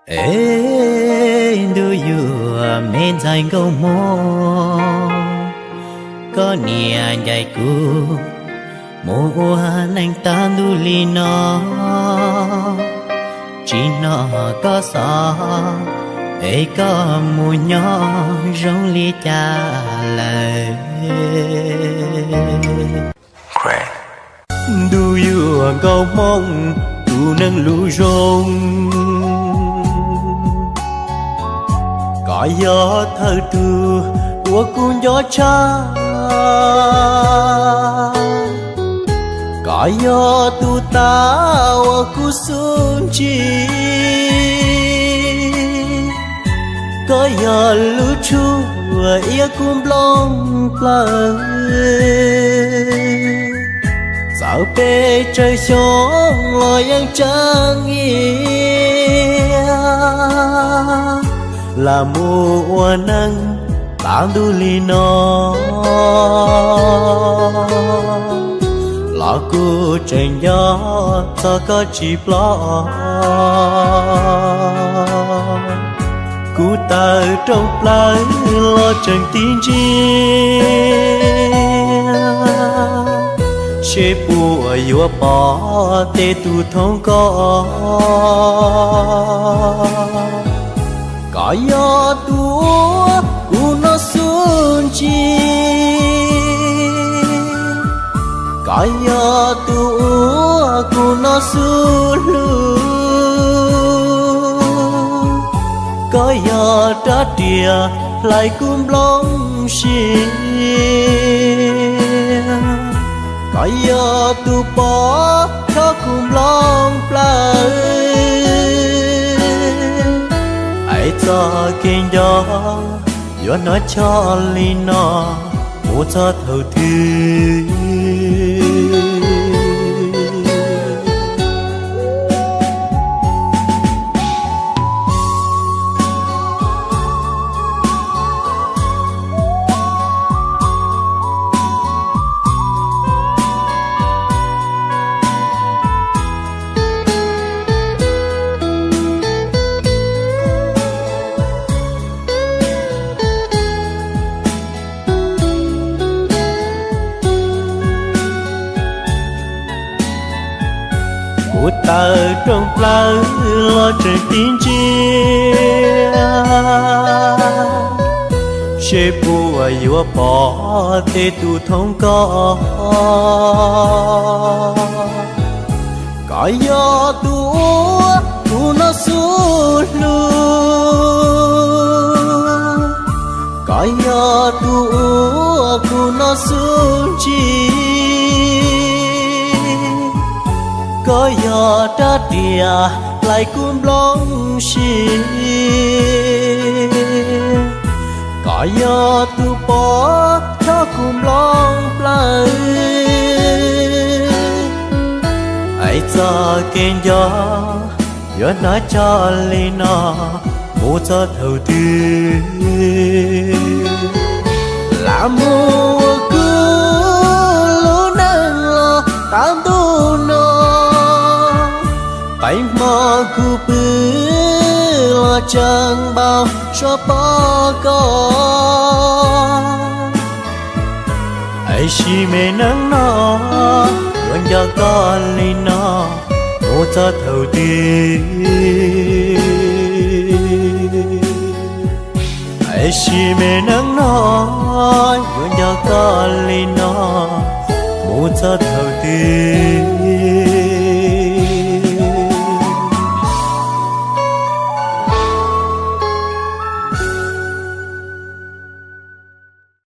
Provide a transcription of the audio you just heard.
Es ntuj yuav me ntxhais nkauj hmoob, koj niam ncaim kuv mus ua neej tag ntuj li no, tsis hnov koj xov, es koj mus nyob zoo li cas lawm? Ntuj yuav nkauj hmoob, tus neeg lus zoo, koj yog thawj tug uas kuv nco tshaj, koj yog tus tav uas kuv xub ntsig, koj yog lub tshuaj iab kuv nplooj plaws. Txawm peb tsawg xyoo los yeej tseem iab, lam mus ua neej tag ntuj li no, los kuv tseem nco txog koj tsis ploj. Kuv tawm rooj plaws los tseem tig ntsia, seb puas yuav pom tej tus thoob koj. Koj yog tus uas kuv hnov xub ntsig, koj yog tus uas kuv hnov xub hlub, koj yog rab riam hlais kuv nplooj siab, koj yog tus pov chob kuv nplooj plaws. Es txoj kev nco yuav hnov choj li no mus txog thaum twg? Kuv tawm rooj plaws los tseem tig ntsia, seb puas yuav pom tej tus thoob koj. Koj yog tus uas kuv hnov xub hlub, koj yog tus uas kuv hnov xub ntsig, koj yog rab riam hlais kuv nplooj siab, koj yog tus pov chob kuv nplooj plaws. Es txoj kev nco yuav hnov choj li no mus txog thaum twg? Lam mus ua kuv lub neej los tag ntuj no, qee hmo kuv pw los tseem npau suav pom koj. Es sim me neej no yuav nco koj li no mus txog thaum twg? Es sim me neej no yuav nco koj li no mus txog thaum twg?